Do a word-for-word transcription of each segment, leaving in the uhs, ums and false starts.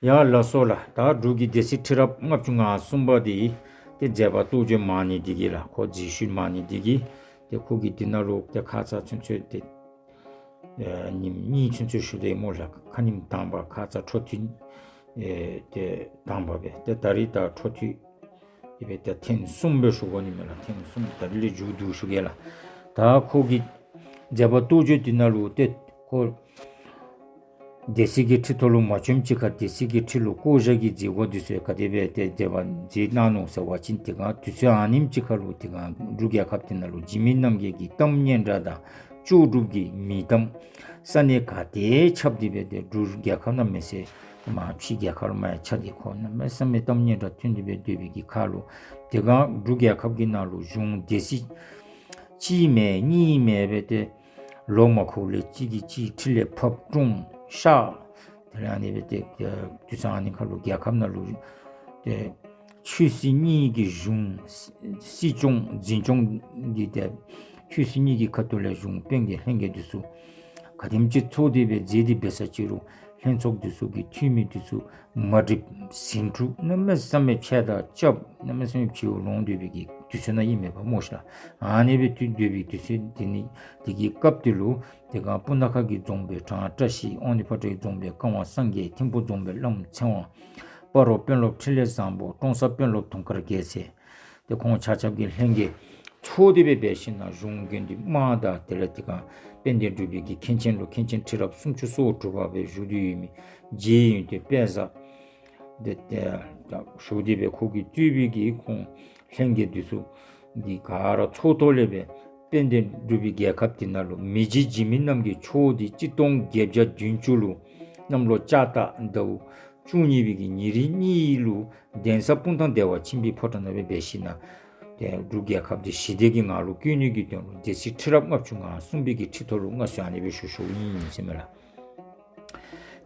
ཡ་ལགས་སོ་ལགས། ད་འབྲུག་གི་སྡེ་སྲིད་ཁྲི་རབས་ལྔ་བཅུ་ང་གསུམ་པ་འདི་ཏེ་མཛད་པ་རྟོགས་བརྗོད་མང་ནི་འདི་གིས་ལགས། ཁོ་རྗེས་ཤུལ་མང་ནི་འདི་གིས་ཏེ་ཁོ་གི་འདི་ནང་ལུ་ཏེ་ཁ་ཙ་ཚུན་ཚོད་ཏེ་ཨེ་ཉིནམ་གཉིས་ཚུན་ཚོད་ཞུ་དོ་སྨོ་ལགས། ཁ་ཉིནམ་དང་པ་ཁ་ཙ་འཕྲོ་མཐུད་ཨེ་ཏེ་དང་པ་སྦེ་ཏེ་ད་རིས་ད་འཕྲོ་མཐུད་དེ་སྦེ་ཏེ་ཐེངས་གསུམ་སྦེ་ཞུ་དགོ་ནི་མས་ལགས། ཐེངས་གསུམ། ད་རིས་ལས་མཇུག་བསྡུ་ཞུ་གེ་ལགས། ད་ཁོ་གི་མཛད་པ་རྟོགས་བརྗོད་འདི་ནང་ལུ་ཏེ་ཁོ་སྡེ་སྲིད་ཀྱི་ཁྲི་ཐོག་ལུ་མ་བྱོནམ་ཅིག་ཁར་སྡེ་སྲིད་ཀྱི་ཁྲི་ལུ་བསྐོ་བཞག་གི་མཛད་སྒོ་འདི་ཚུ་ག་དེ་སྦེ་ཏེ་མཛད་པ་མཛད་གནང་ནུག་ཟེར་བ་ཅིན་དེ་སྒང་དུས་ཚོད་ཨ་ནེམ་ཅིག་ཁར་ལུ་དེ་སྒང་འབྲུག་རྒྱལ་ཁབ་འདི་ནང་ལུ་འཇིགས་མེད་རྣམ་རྒྱལ་གྱི་གཏམ་སྙན་གྲགས་དང་ལྕོགས་གྲུབ་ཀྱི་མིང་གཏམ་ས་གནས་ག་ཏེ་ཁྱབ་སྟེ་སྦེ་ཏེ་འབྲུག་རྒྱལ་ཁབ་ནང་མེད་ཟེར་མ་ཕྱི་རྒྱལ་ཁབ་ལུ་མ་ཡང་ཁྱབ་སྟེ་ཁོ་གནམ་མེད་ས་མེད་གཏམ་སྙན་གྲགས་ཐོན་ཏེ་སྦེ་སྡོད་པའི་གི་ཁར་ལུ་དེ་སྒང་འབྲུག་རྒྱལ་ཁབ་ཀྱི་ནང་ལུ་གཞུང་སྡེ་སྲིད་གཅིག་མེན་གཉིས་མེན་སྦེ་ཏེ་ལོ་མ་འཁོར་ལས་གཅིག་གིས་གཅིག་ཁྲི་ལས་ཕབ་བཀྲོངས་གཤགས། དེ་ལས་ཨ་ནི་སྦེ་ཏེ་དུས་ཚོད་ཨ་ནི་ཁར་ལུ་རྒྱལ་ཁབ་ནང་ལུ་ཏེ་ཆོས་སྲིད་གཉིས་ཀྱི་གཞུང་སྲིད་སྐྱོང་འཛིན་སྐྱོང་གི་ཏེ་ཆོས་སྲིད་གཉིས་ཀྱི་ཁ་ཐུག་ལས་གཞུང་དཔོན་གྱི་ལྷན་རྒྱས་འདི་ཚུ་ག་དེམ་ཅིག་ཚོགས་ཏེ་སྦེ་མཛད་དེ་འབད་ས་ཅིག་རུང་ལྷན་ཚོགས་འདི་ཚུ་གི་འཐུས་མི་འདི་ཚུ་མ་འགྲིགས་ཟིང་འཁྲུག་གནམ་མེད་ས་མེད་ཕྱེ་དང་རྐྱབ་གནམ་མེད་ས་མེད་ཕྱེ་བ་ལོང་སྡོད་པའི་གི་དུས་ཚོད་ནང་ཨིན་མས་པ་སྨོ་ཤ་ལགས། ཨ་ནི་སྦེ་དུས་སྡོད་པའི་དུས་ཚོད་འདི་ནི་འདི་གི་སྐབས་འདི་ལུ་དེ་སྒང་སྤུངས་ཐང་ཁ་གི་རྫོང་དཔོན་བྲང་བཀྲ་ཤིས། དབང་འདུས་ཕོ་བྲང་གི་རྫོང་དཔོན་ཀ་ཝང་སངས་རྒྱས། ཐིམ་ཕུག་རྫོང་དཔོན་བླམ་ཚེ་དབང་། སྤ་རོ་དཔོན་སློབ་འཕྲིན་ལས་བཟང་པོ། ཀྲོང་གསར་དཔོན་སློབ་དུང་དཀར་རྒྱལ་མཚན། ཏེ་ཁོང་ཆ་ཁྱབ་ཀྱིས་ལྷན་རྒྱས་ཚོགས་ཏེ་སྦེ་འབད་ཞིན་ན་གཞུང་དགེ་འདུན་དམངས་དང་དེ་ལས་དེ་སྒང་དཔལ་ལྡན་འབྲུག་པའི་གི་མཁན་ཆེན་ལུ་མཁན་ཆེན་ཁྲི་རབས་སུམ་ཅུ་སོ་དྲུག་པ་སྦེ་བཞུགས་ཏེ་ཡོད་མི་རྗེ་ཡོན་ཏན་དཔལ་བཟང་དེ་ཏེ་བཞུགས་ཏེ་སྦེ་ཁོ་གིས་གཙོས་པའི་གི་ཁོང་ལྷན་རྒྱས་འདི་ཚུ་གིས་ག་ར་ཚོགས་ཐོག་ལས་སྦེ་དཔལ་ལྡན་འབྲུག་པའི་རྒྱལ་ཁབ་འདི་ནང་ལུ་མི་རྗེ་འཇིགས་མེད་རྣམ་རྒྱལ་མཆོག་འདི་གཅིག་སྟོང་བརྒྱད་བརྒྱ་བདུན་ཅུ་ལུ་གནམ་ལོ་ལྕགས་སྟག་ཟླཝ་བཅུ་གཉིས་པའི་གི་ཉེར་གཉིས་ལུ་གདན་ས་སྤུངས་ཐང་བདེ་བ་ཆེན་པོའི་ཕོ་བྲང་ནང་སྦེ་འབད་ཞིན་ན་ཏེ་འབྲུག་རྒྱལ་ཁབ་འདི་ཞི་བདེ་གི་ངང་ལུ་བཀོད་ནི་གི་དོན་ལུ་སྡེ་སྲིད་ཁྲི་རབས་ལྔ་བཅུ་ང་གསུམ་པའི་གི་ཁྲི་ཐོག་ལུ་མངའ་གསོལ་ཨ་ནི་སྦེ་ཞུ་ཞུཝ་ཨིན་ཟེར་མས་ལགས།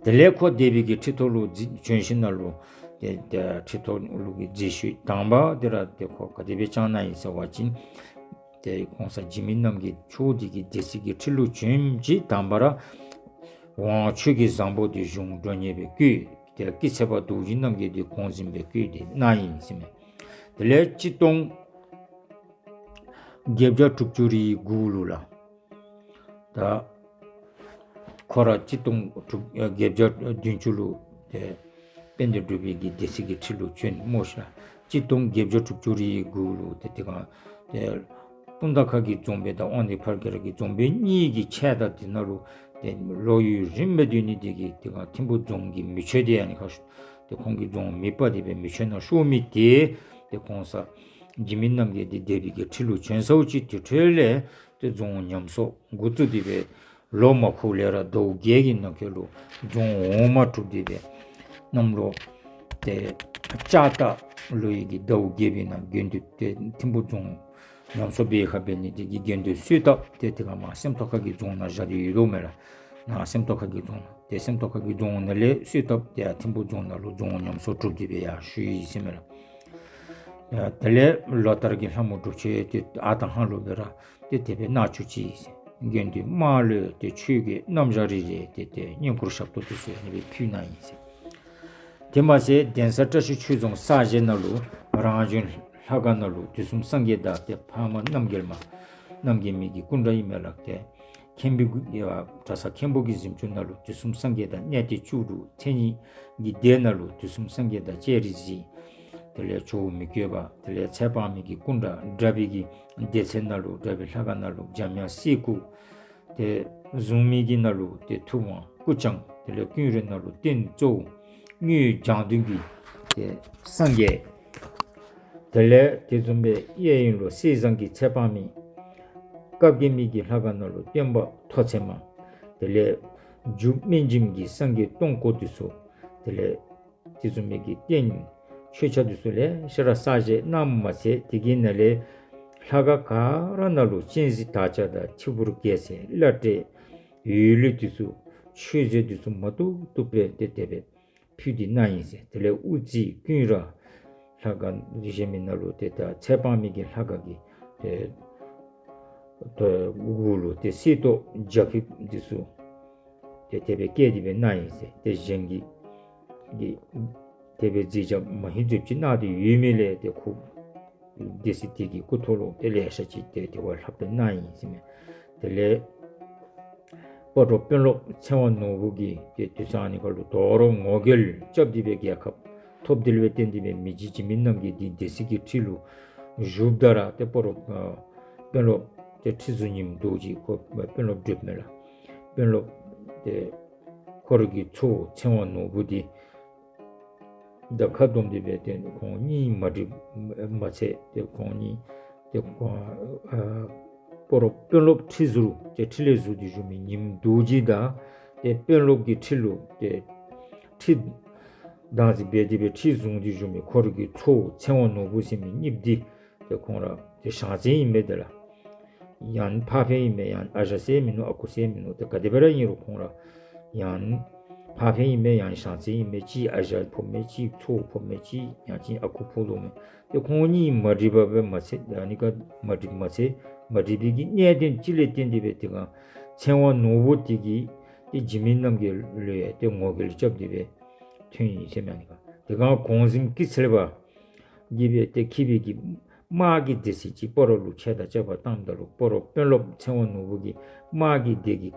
དེ་ལས་ཁོ་སྡེ་པའི་གི་ཁྲི་ཐོག་ལུ་འཛི་བྱོན་ཞིན་ན་ལུ་ཏེ་ཏེ་ཁྲི་ཐོག་ལུ་གི་མཛད་ཤུལ་དང་པ་འདི་ར་ཏེ་ཁོ་ག་དེ་སྦེ་བསྐྱངས་གནང་ཡི་ཟེར་བ་ཅིན་ཏེ་གོང་ས་འཇིགས་མེད་རྣམ་རྒྱལ་མཆོག་འདི་གིས་སྡེ་སྲིད་ཀྱི་ཁྲི་ལུ་བྱོནམ་ཅིག་དང་པ་ར་དབང་ཆོས་ཀྱི་བཟང་པོ་འདི་གཞུང་མགྲོན་གཉེར་སྦེ་བསྐོས། ཏེ་སྐྱིད་ཚལ་པ་རྡོ་རྗེ་རྣམ་རྒྱལ་འདི་གོང་གཟིམ་སྦེ་བསྐོས་ཏེ་གནང་ཡི་ཟེར་མས། དེ་ལས་གཅིག་སྟོང་བརྒྱད་བརྒྱ་དྲུག་ཅུ་རེ་དགུ་ལུ་ལགས། ད་ཁོ་ར་གཅིག་སྟོང་དྲུག་བརྒྱད་བརྒྱ་བདུན་ཅུ་ལུ་ཏེ་དཔལ་ལྡན་འབྲུག་པའི་གི་སྡེ་སྲིད་ཀྱི་ཁྲི་ལུ་བྱོན་སྨོ་ཤ་ལགས། གཅིག་སྟོང་བརྒྱད་བརྒྱ་དྲུག་ཅུ་རེ་དགུ་ལུ་ཏེ་དེ་སྒང་ཏེ་སྤུངས་ཐང་ཁ་གི་རྫོང་དཔོན་དང་དབང་འདུས་ཕ་རྒྱལ་གྱི་རྫོང་དཔོན་གཉིས་ཀྱི་ཆད་ད་འདི་ནང་ལུ་ཏེ་ལོ་ཡུན་རིངམོ་སྡོད་ནི་འདི་གིས་དེ་སྒང་ཐིམ་ཕུ་རྫོང་གི་མི་ཆོད་དེ་ཨ་ནི་ཁར་ཏེ་ཁོང་གིས་རྫོང་མེདཔ་འདི་སྦེ་མི་ཆོད་ནང་ཤོར་མི་དེ་ཏེ་གོང་ས་འཇིགས་མེད་རྣམ་རྒྱལ་འདི་སྡེ་པའི་གི་ཁྲི་ལུ་བྱོན་ཚརཝ་ཅིག་དེ་འཕྲོ་ལས་ཏེ་རྫོང་ཉམས་གསོ་འགོ་བཙུགས་ཏེ་སྦེ་ལོ་མ་འཁོར་ལས་ར་ཟླཝ་བརྒྱད་ཀྱི་ནང་འཁོད་ལུ་རྫོང་འོག་མ་གྲུབ་སྟེ་སྦེ་གནམ་ལོ་ཏེ་ལྕགས་སྟག་ལོའི་གི་ཟླཝ་བརྒྱད་པའི་ནང་དགེ་འདུན་ཏེ་ཐིམ་ཕུ་རྫོང་ཉམས་གསོ་འབད་ཁ་འབད་ནི་དེ་གིས་དགེ་འདུན་གསོལ་ཐབ་ཏེ་དེ་སྒང་མར་སེམས་རྟོགས་ཁ་གི་རྫོང་ནང་བཞག་སྟེ་ཡོད་དོ་མས་ལགས། ནཱ་སེམས་རྟོགས་ཁ་གི་རྫོང་ནང་ཏེ་སེམས་རྟོགས་ཁ་གི་རྫོང་ནང་ལས་གསོལ་ཐབ་ཏེ་ཐིམ་ཕུ་རྫོང་ནང་ལུ་རྫོང་ཉམས་གསོ་གྲུབ་སྟེ་སྦེ་ཡར་བཞུགས་ཡི་ཟེར་མས་ལགས། ཡ་དེ་ལས་ལོ་ལྟར་གྱི་ལྷ་མོ་སྒྲུབ་མཆོད་ཏེ་ཨ་དང་ཧ་ལུ་སྦེ་ར་ཏེ་དེ་སྦེ་གནང་བཅུག་ཅི་ཟེར། དགེ་འདུན་དམངས་ལུ་ཏེ་ཆོས་གོས་སྣམ་སྦྱར་རེ་རེ་ཏེ་ཏེ་བསྙེན་བཀུར་ཞབས་ཏོག་དེ་ཚུ་ཨ་ནི་སྦེ་ཕུལ་གནང་ཡི་ཟེར། དེ་མ་ཚད་གདན་ས་བཀྲ་ཤིས་ཆོས་རྫོང་གསར་བཞེངས་ནང་ལུ་རང་བྱོན་ལྷ་ཁང་ནང་ལུ་དུས་གསུམ་སངས་རྒྱས་དང་ཏེ་འཕགས་མ་རྣམ་རྒྱལ་མ་རྣམ་རྒྱལ་མའི་གི་སྐུ་འདྲ་ཨིན་མས་ལགས། ཏེ་མཁན་པོའི་གི་ཡ་གྲྭ་ཚང་མཁན་པོ་གི་གཟིམ་ཅུང་ནང་ལུ་དུས་གསུམ་སངས་རྒྱས་དང་གནས་བརྟན་བཅུ་དྲུག་མཚན་ཉིད་ཀྱི་སྡེ་ནང་ལུ་དུས་གསུམ་སངས་རྒྱས་དང་སྤྱན་རས་གཟིགས། དེ་ལས་ཇོ་བོ་མི་བསྐྱོད་པ། དེ་ལས་ཚེ་དཔག་མེད་ཀྱི་སྐུ་འདྲ་གྲྭ་པའི་གི་སྡེ་ཚན་ནང་ལུ་གྲྭ་པའི་ལྷ་ཁང་ནང་ལུ་འཇམ་དབྱངས་སྲས་སྐུ། ཏེ་གཟུངས་མི་གི་ནང་ལུ་ཏེ་ཐུབ་དབང་སྐུ་བྱང་། དེ་ལས་ཀུན་ར་ནང་ལུ་རྟེན་གཙོ་བོ་དངུལ་རྒྱང་མདུན་གྱི་ཏེ་སངས་རྒྱས། དེ་ལས་དེ་བཟུམ་སྦེ་གཡས་གཡོན་ལུ་གསེར་ཟངས་ཀྱི་ཚེ་དཔག་མེད། བཀའ་བརྒྱད་མའི་གི་ལྷ་ཁང་ནང་ལུ་སྟོན་པ་ཐོག་ཚད་མ། དེ་ལས་རྒྱུ་སྨན་འཇིམ་གྱི་སངས་རྒྱས་སྟོང་སྐོར་དེ་ཚུ། དེ་ལས་དེ་བཟུམ་མའི་གི་རྟེན་མཆོད་ཆས་དེ་ཚུ་ལེ་ཤ་ར་གསར་བཞེངས་གནངམ་མ་ཚད་དེ་གི་ནང་ལས་ལྷ་ཁང་ག་ར་ནང་ལུ་སྤྱན་གཟིགས་དར་ལྕོག་དང་ཁྱི་འབུར་རྒྱལ་མཚན་བླ་བྲེ་འོད་ལུས་དེ་ཚུ་མཆོད་རྫས་དེ་ཚུ་མ་བཏུབ་བཏུབ་སྦེ་ཏེ་དེ་སྦེ་ཕུལ་ཏེ་གནང་ཡི་ཟེར། དེ་ལས་དབུ་རྩེ་ཀུན་ར་ལྷ་ཁང་བཞེངས་མི་ནང་ལུ་ཏེ་ད་ཚེ་དཔག་མེད་ཀྱི་ལྷ་ཁང་གི་ཏེ་ད་གུ་ལུ་ཏེ་གསེར་ཏོག་རྒྱ་ཕིབས་འདི་ཚུ་ཏེ་དེ་སྦེ་བཀལ་ཏེ་སྦེ་གནང་ཡི་ཟེར། ཏེ་གཞན་གྱི་ གི་དེ་སྦེ་མཛད་བྱ་མ་ཧེ་མཛདཔ་ཅིག་གནང་སྟེ་ཡོད་མི་ལས་ཏེ་ཁོ་སྡེ་སྲིད་དེ་གི་སྐུ་ཐོག་ལུ་ཏེ་ལེ་ཤ་ཅིག་ཏེ་དེ་བ་ལྷག་སྟེ་གནང་ཡི་ཟེར་མས། དེ་ལས་སྤ་རོ་དཔོན་སློབ་ཚེ་དབང་ནོར་བུ་གིས་ཏེ་དུས་ཚོད་ཨ་ནི་ཁར་ལུ་དོ་རུང་ངོ་རྒོལ་རྐྱབ་སྟེ་སྦེ་རྒྱལ་ཁ་ཐོབ་སྟེ་ལུ་སྦེ་བརྟེན་ཏེ་སྦེ་མི་རྗེ་འཇིགས་མེད་རྣམ་རྒྱལ་འདི་སྡེ་སྲིད་ཀྱི་ཁྲི་ལུ་བཞུགསཔ་ད་ར་ཏེ་སྤ་རོ་ཨ་དཔོན་སློབ་ཏེ་ཁྲི་ཟུར་ཉིནམ་རྡོ་རྗེ་ཁོ་དཔོན་སློབ་སྒྲུབ་མི་ལགས། དཔོན་སློབ་ཏེ་ཁོ་ར་གི་ཚའོ་ཚེ་དབང་ནོར་བུ་འདི་དང་ཁ་བསྡོམས་ཏེ་སྦེ་ཏེ་ཁོང་གཉིས་མ་འགྲིག་མ་ཚད་ཏེ་ཁོང་གཉིས་ཏེ་ཁོང་ཨ་སྤ་རོ་དཔོན་སློབ་ཁྲི་ཟུར་ཏེ་ཁྲི་ལས་ཟུར་ཏེ་བཞུགས་མི་ཉིནམ་རྡོ་རྗེ་དང་ཏེ་དཔོན་སློབ་ཀྱི་ཁྲི་ལུ་ཏེ་ཁྲི་དང་ཟེར་སྦེ་ཏེ་སྦེ་ཁྲི་བཟུང་སྟེ་བཞུགས་མི་ཁོ་ར་གི་ཚའོ་ཚེ་དབང་ནོར་བུ་ཟེར་མི་གཉིས་འདི་ཏེ་ཁོང་ར་ཏེ་ཞང་ཚན་ཨིན་མས་ཏེ་ལགས། ཡང་ཕ་འཕེན་ཨིན་མས། ཡང་ཨ་ཞང་ཟེར་མི་ནུག། ཨ་ཁུ་ཟེར་མི་ནུག། ཏེ་ག་དེ་སྦེ་ར་ཨིན་རུང་ཁོང་ར་ཡང་ཕ་འཕེན་ཨིན་མས། ཡང་ཞང་ཚན་ཨིན་མས། གཅིག་ཨ་ཞང་ཕོག་མས། གཅིག་ཚའོ་ཕོག་མས། གཅིག་ཡང་ཅིན་ཨ་ཁུ་ཕོག་དོ་མས། ཏེ་ཁོང་གཉིས་མ་འགྲིག་པ་སྦེ་མ་ཚད་ཨ་ནི་ཁར་མ་འགྲིག་མ་ཚད་མ་འགྲིག་པའི་གི་གནད་དོན་ཅིག་ལས་བརྟེན་ཏེ་སྦེ་དེ་སྒང་ཚེ་དབང་ནོར་བུ་དེ་གིས་ཏེ་འཇིགས་མེད་རྣམ་རྒྱལ་ལུ་ཡང་ཏེ་ངོ་རྒོལ་རྐྱབ་སྟེ་སྦེ་ཐོན་ཡི་ཟེར་མས། ཨ་ནི་ཁར་དེ་སྒང་གོང་གཟིམ་སྐྱིད་ཚལ་པ་གིས་སྦེ་ཏེ་འཁྱིད་པའི་གི་དམག་གི་སྡེ་ཚན་ཅིག་སྤ་རོ་ལུ་ཆེད་དུ་བཅར་བར་བཏངམ་ད་ལུ་སྤ་རོ་དཔོན་སློབ་ཚེ་དབང་ནོར་བུ་གིས་དམག་གི་སྡེ་གི་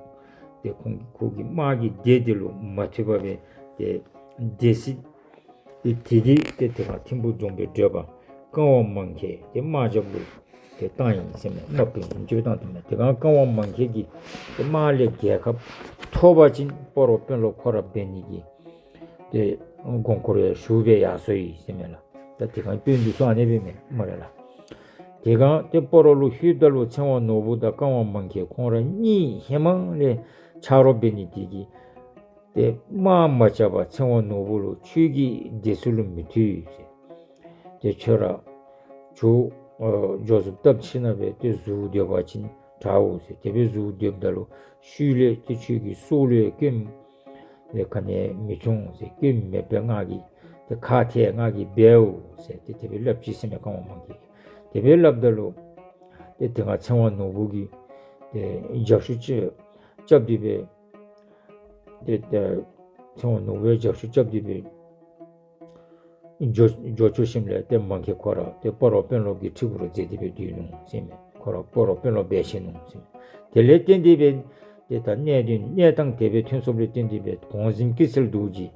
ཏེ་ཁོང་གི་ཁོ་གི་དམག་གི་སྡེ་དེ་ལུ་མ་ཐུབ་པར་སྦེ་ཏེ་སྡེ་སྲིད་ཏེ་དེ་གིས་ཏེ་དེ་སྒང་ཐིམ་ཕུ་རྫོང་དཔོན་བགྲེས་པ་ཀ་ཝང་མང་ཁེལ་ཏེ་དམག་རྒྱབ་ལུ་ཏེ་བཏང་ཡི་ཟེར་མས། དམག་དཔོན་ཟེར་མི་ཅིག་སྦེ་བཏང་ཏེ་མས། དེ་སྒང་ཀ་ཝང་མང་ཁེལ་གྱིས་ཏེ་དམག་ལས་རྒྱལ་ཁ་ཐོབ་པ་ཅིན་སྤ་རོ་དཔོན་སློབ་ཁོ་ར་འབད་ནི་གི་ཏེ་དགོངས་སྐོར་ཡང་ཞུ་སྦེ་ཡར་སོང་ཡི་ཟེར་མས་ལགས། ད་དེ་སྒང་དཔོན་འདི་ཚུ་ཨ་ནེ་སྦེ་མས་སྨ་རེ་ལགས། དེ་སྒང་ཏེ་སྤ་རོ་ལུ་ལྷོདཔ་ད་ལུ་ཚེ་དབང་ནོར་བུ་དང་ཀ་ཝང་མང་ཁེལ་ཁོང་ར་གཉིས་ཧེ་མ་ལས་ཆ་རོགས་འབད་ནི་དེ་གིས་ཏེ་དམག་མ་རྐྱབ་པར་ཚེ་དབང་ནོར་བུ་ལུ་ཁྱོད་ཀྱིས་སྡེ་སྲིད་ལུ་མི་ཐུབ་ཟེར། ཏེ་ཁྱོད་ར་ཁྱོད་ཨ་འགྱོ་ཟུག་བཏབ་ཞིནམ་ལས་ཏེ་ཟུར་སྡོད་པ་ཅིན་དྲག་འོང་ཟེར། དེ་སྦེ་ཟུར་སྡོདཔ་ད་ལུ་ཤུལ་ལས་ཏེ་ཁྱོད་ཀྱི་སྲོག་ལུ་ཡང་སྐྱོན་ལས་ག་ནི་མི་འབྱུང་ཟེར། སྐྱོན་མེད་པའི་ང་གིས་ཏེ་ཁག་ཐེག་ང་གིས་འབད་འོང་ཟེར་ཏེ་དེ་སྦེ་སླབ་ཅི་ཟེར་མས་ཀ་ཝང་མང་ཁེལ་གྱིས། དེ་སྦེ་སླབ་ད་ལུ་ཏེ་དེ་སྒང་ཚེ་དབང་ནོར་བུ་གིས་ཏེ་རྒྱབ་བཤུད་ཅིག་རྐྱབ་སྟེ་སྦེ་ཏེ་ཏེ་ཚེ་དབང་ནོར་བུ་ཡང་རྒྱབ་བཤུད་རྐྱབ་སྟེ་སྦེ་འགྱོ་འགྱོ་བཅུག་ཞིནམ་ལས་ཏེ་མང་ཁེལ་ཁོ་ར་ཏེ་སྤ་རོ་དཔོན་སློབ་ཀྱི་ཁྲི་གུ་ར་འཛེགས་ཏེ་སྦེ་སྡོད་ནུག་ཟེར་མས། ཁོ་ར་སྤ་རོ་དཔོན་སློབ་འབད་ཞིན་ནུག་ཟེར་མས། དེ་ལས་བརྟེན་ཏེ་སྦེ་ཏེ་ད་གནད་དོན་གནས་སྟངས་དེ་སྦེ་ཐོན་སོངམ་ལས་བརྟེན་ཏེ་སྦེ་གོང་གཟིམ་སྐྱིད་ཚལ་རྡོ་རྗེ་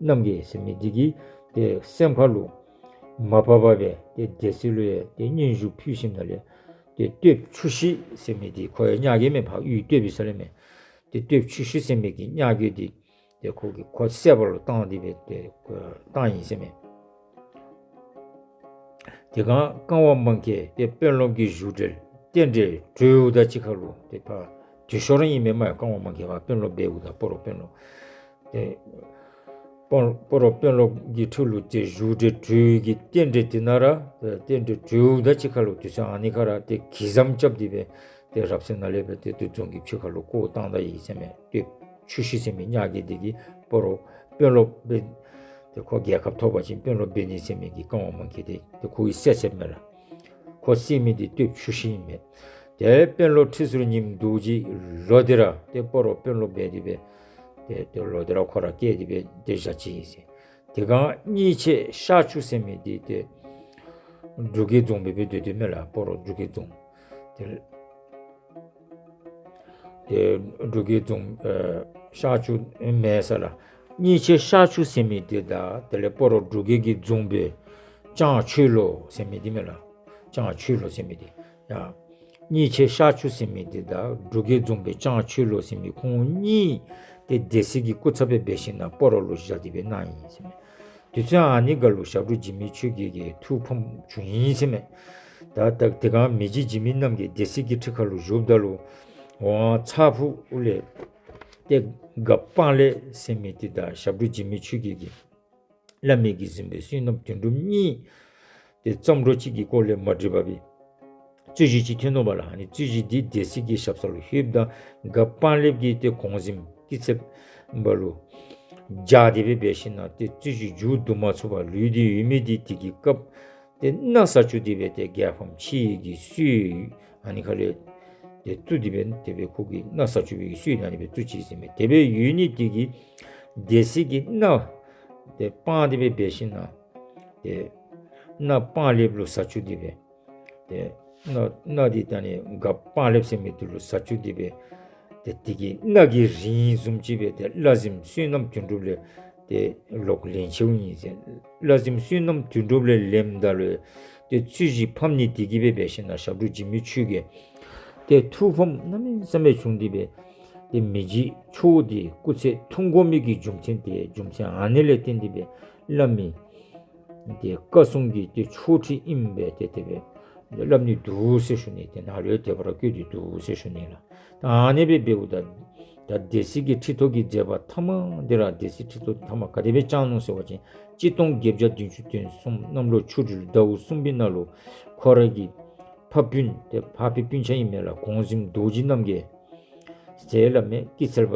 རྣམ་རྒྱལ་ཟེར་མི་འདི་གིས་ཏེ་སེམས་ཁ་ལུ་མ་བབ་པར་སྦེ་ཏེ་སྡེ་སྲིད་ལུ་ཡང་ཏེ་སྙན་ཞུ་ཕུལ་ཞིནམ་ལས་ཏེ་སྟོདཔ་ཆུ་ཤི་ཟེར་མི་འདི་ཁོ་ཡང་གཉའ་རྒོད་མས། ཕར་གཡུས་སྟོད་པའི་ས་ལས་མས། ཏེ་སྟོདཔ་ཆུ་ཤི་ཟེར་མི་གི་གཉའ་རྒོད་འདི་ཏེ་ཁོ་གིས་ཁོ་བསད་པ་ལུ་བཏང་སྟེ་སྦེ་ཏེ་ཁོ་བཏང་ཡི་ཟེར་མས། དེ་སྒང་ཀ་ཝང་མང་ཁེལ་ཏེ་དཔོན་སློབ་ཀྱི་བཞུགས་གྲལ་རྟེན་འབྲེལ་གྲོལཝ་དང་གཅིག་ཁར་ལུ་ཏེ་ཕར་དུས་ཤོར་ཨིན་མས་སྨོ། ཀ་ཝང་མང་ཁེལ་ཕར་དཔོན་སློབ་འབདཝ་ད་སྤ་རོ་དཔོན་སློབ་ཏེ་སྤ་སྤ་རོ་དཔོན་སློབ་ཀྱི་ཁྲི་ལུ་ཏེ་བཞུགས་གྲལ་གྲོལ་གྱི་རྟེན་འབྲེལ་དེ་ནང་ར་ཏེ་རྟེན་འབྲེལ་གྲོལཝ་དང་གཅིག་ཁར་ལུ་དུས་ཚོད་ཨ་ནི་ཁར་ར་ཏེ་གི་ཟམ་རྐྱབ་སྟེ་སྦེ་ཏེ་རབ་གསལ་ནང་ལས་སྦེ་ཏེ་ཏེ་རྫོང་གི་ཕྱི་ཁར་ལུ་བཀོ་བཏང་ད་ཡི་ཟེར་མས། ཏེ་ཆུ་ཤི་ཟེར་མི་གཉའ་རྒོད་འདི་གིས་སྤ་རོ་དཔོན་སློབ་སྦེ་ཏེ་ཁོ་རྒྱལ་ཁ་ཐོབ་པ་ཅིན་དཔོན་སློབ་འབད་ནི་ཟེར་མི་གི་ཀ་ཝང་མང་ཁེལ་འདི་ཏེ་ཁོ་གིས་བསད་བསདཔ་མས་ལགས། ཁོ་བསད་མི་འདི་སྟོདཔ་ཆུ་ཤི་ཨིན་མས། ཏེ་དཔོན་སློབ་ཁྲི་ཟུར་ཉིནམ་རྡོ་རྗེ་ལོག་སྟེ་ར་ཏེ་སྤ་རོ་དཔོན་སློབ་འབད་དེ་སྦེ་ཏེ་ཏེ་ལོག་སྟེ་ར་ཁོ་ར་བསྐྱལ་ཏེ་སྦེ་ཏེ་བཞག་ཅི་ཟེར། དེ་སྒང་གཉིས་ཆེན་ཤར་ཕྱོགས་ཟེར་མི་འདི་ཏེ་འབྲུག་རྒྱལ་རྫོང་སྦེ་སྦེ་སྡོད་དེ་མས་ལགས། སྤ་རོ་འབྲུག་རྒྱལ་རྫོང་། ཏེ་ཏེ་འབྲུག་རྒྱལ་རྫོང་ཨེ་ཤར་ཕྱོགས་མེན་ས་ལགས། གཉིས་ཆེན་ཤར་ཕྱོགས་ཟེར་མི་འདི་དང་དེ་ལས་སྤ་རོ་འབྲུག་རྒྱལ་གྱི་རྫོང་དཔོན་ལྕང་ཆོས་ལོ་ཟེར་མི་འདི་མས་ལགས། ལྕང་ཆོས་ལོ་ཟེར་མི་འདི་ཡ། གཉིས་ཆེན་ཤར་ཕྱོགས་ཟེར་མི་འདི་དང་འབྲུག་རྒྱལ་རྫོང་དཔོན་ལྕང་ཆོས་ལོ་ཟེར་མི་ཁོང་གཉིས་ཏེ་སྡེ་སྲིད་ཀྱི་སྐུ་ཚབ་སྦེ་འབད་ཞིན་ན་སྤ་རོ་ལུ་བཞག་སྟེ་སྦེ་གནང་ཡི་ཟེར་མས། དུས་ཚོད་ཨ་ནི་ཁར་ལུ་ཞབས་དྲུང་འཇིགས་མེད་ཆོས་རྒྱལ་གྱིས་ཐུགས་ཕམ་བྱུང་ཡི་ཟེར་མས། ད་ད་དེ་སྒང་མི་རྗེ་འཇིགས་མེད་རྣམ་རྒྱལ་སྡེ་སྲིད་ཀྱི་ཁྲི་ཁར་ལུ་བཞུགསཔ་ད་ལུ་ཝང་ཚ་ཕུག་ལས་ཏེ་སྒར་སྤང་ལེབ་ཟེར་མི་འདི་དང་ཞབས་དྲུང་འཇིགས་མེད་ཆོས་རྒྱལ་གྱིས་བླ་མའི་གི་གཟིམ་དཔོན་བསོད་ནམས་དོན་གྲུབ་གཉིས་ཏེ་བརྩམས་སྒྲུང་ཅིག་གི་སྐོར་ལས་མ་འགྲིག་པར་སྦེ་རྩོད་གཞི་ཅིག་ཐོན་ནུག་པ་ལགས། ཨ་ནི་རྩོད་གཞི་འདི་སྡེ་སྲིད་ཀྱི་ཞབས་ས་ལུ་ལྷོདཔ་ད་སྒར་སྤང་ལེབ་ཀྱི་ཏེ་གོང་གཟིམ་སྐྱིད་ཚལ་པ་ལུ་བཅར་ཏེ་སྦེ་འབད་ཞིན་ན་ཏེ་རྩོད་གཞི་མཇུག་བསྡུ་མ་ཚུགས་པར་ལུས་ཏེ་ཡོད་མི་འདི་དེ་གི་སྐབས་ཏེ་མནའ་ཟ་བཅུག་སྟེ་སྦེ་ཏེ་རྒྱལ་ཕམ་ཆེ་བའི་གི་སྲོལ་ཨ་ནི་ཁ་ལས་ཏེ་བཙུགས་ཏེ་སྦེ་དེ་སྦེ་ཁོ་གིས་མནའ་ཟ་བཅུག་པའི་གི་སྲོལ་ཨ་ནི་སྦེ་བཙུགས་ཅི་ཟེར་མས། དེ་སྦེ་ཡོད་ནི་དེ་གིས་སྡེ་སྲིད་ཀྱི་མནའ་ ཏེ་སྤང་སྟེ་སྦེ་འབད་ཞིན་ན་ཏེ་སྣ་སྤང་ལེབ་ལུ་ཟ་བཅུག་སྟེ་སྦེ་ཏེ་སྣ་སྣ་འདི་ད་ནི་སྒ་སྤང་ལེབ་ཟེར་མི་འདི་ལུ་ཟ་བཅུག་སྟེ་སྦེ་ཏེ་དེ་གི་སྣ་གི་རིང་བཟུམ་ཅིག་སྦེ་ཏེ་བླ་གཟིམ་བསོད་ནམས་དོན་གྲུབ་ལས་ཏེ་ལོག་ལེན་ཆེཝ་ཨིན་ཟེར། བླ་གཟིམ་བསོད་ནམས་དོན་གྲུབ་ལས་ལེནམ་ད་ལུ་ཏེ་ཚུལ་བཞིན་ཕམ་ནི་དེ་གིས་སྦེ་འབད་ཞིན་ན་ཞབས་དྲུང་འཇིགས་མེད་ཆོས་རྒྱལ་ཏེ་ཐུགས་ཕམ་གནམ་མེད་ས་མེད་བྱུང་སྟེ་སྦེ་ཏེ་མི་འཇིགས་ཆོས་འདི་སྐུ་ཚེ་ཐུང་དགོ་མི་གི་རྒྱུ་མཚན་ཏེ་རྒྱུ་མཚན་ཨ་ནི་ལས་བརྟེན་ཏེ་སྦེ་བླ་མའི་ཏེ་བཀའ་སྲུང་གི་ཏེ་ཆོག་ཁྲིགས་ཨིནམ་སྦེ་ཏེ་དེ་སྦེ་སླབ་ནི་འདུག་ཟེར་ཞུ་ནི། ཏེ་ནཱ་ལུ་ཡང་དེ་སྦེ་ར་བཀོད་དེ་འདུག་ཟེར་ཞུ་ནི་ལགས། ད་ཨ་ནི་སྦེ་འབདཝ་ད་ད་སྡེ་སྲིད་ཀྱི་ཁྲི་ཐོག་གི་མཛད་པ་ཐ་མ་འདི་ར་སྡེ་སྲིད་ཁྲི་ཐོག་ཐ་མ་ག་དེ་སྦེ་བསྐྱངས་ནུག་ཟེར་བ་ཅིན་གཅིག་སྟོང་བརྒྱད་བརྒྱ་བདུན་ཅུ་དོན་གསུམ་གནམ་ལོ་ཆུ་སྦྲུལ་ཟླཝ་གསུམ་པའི་ནང་ལུ་ཁོ་ར་གི་ཕ་སྤུན་ཏེ་ཕ་སྤུན་སྤུན་ཆ་ཨིན་མས་ལགས། གོང་གཟིམ་རྡོ་རྗེ་རྣམ་རྒྱལ་ཟེར་སླབ་མས། སྐྱིད་ཚལ་པ་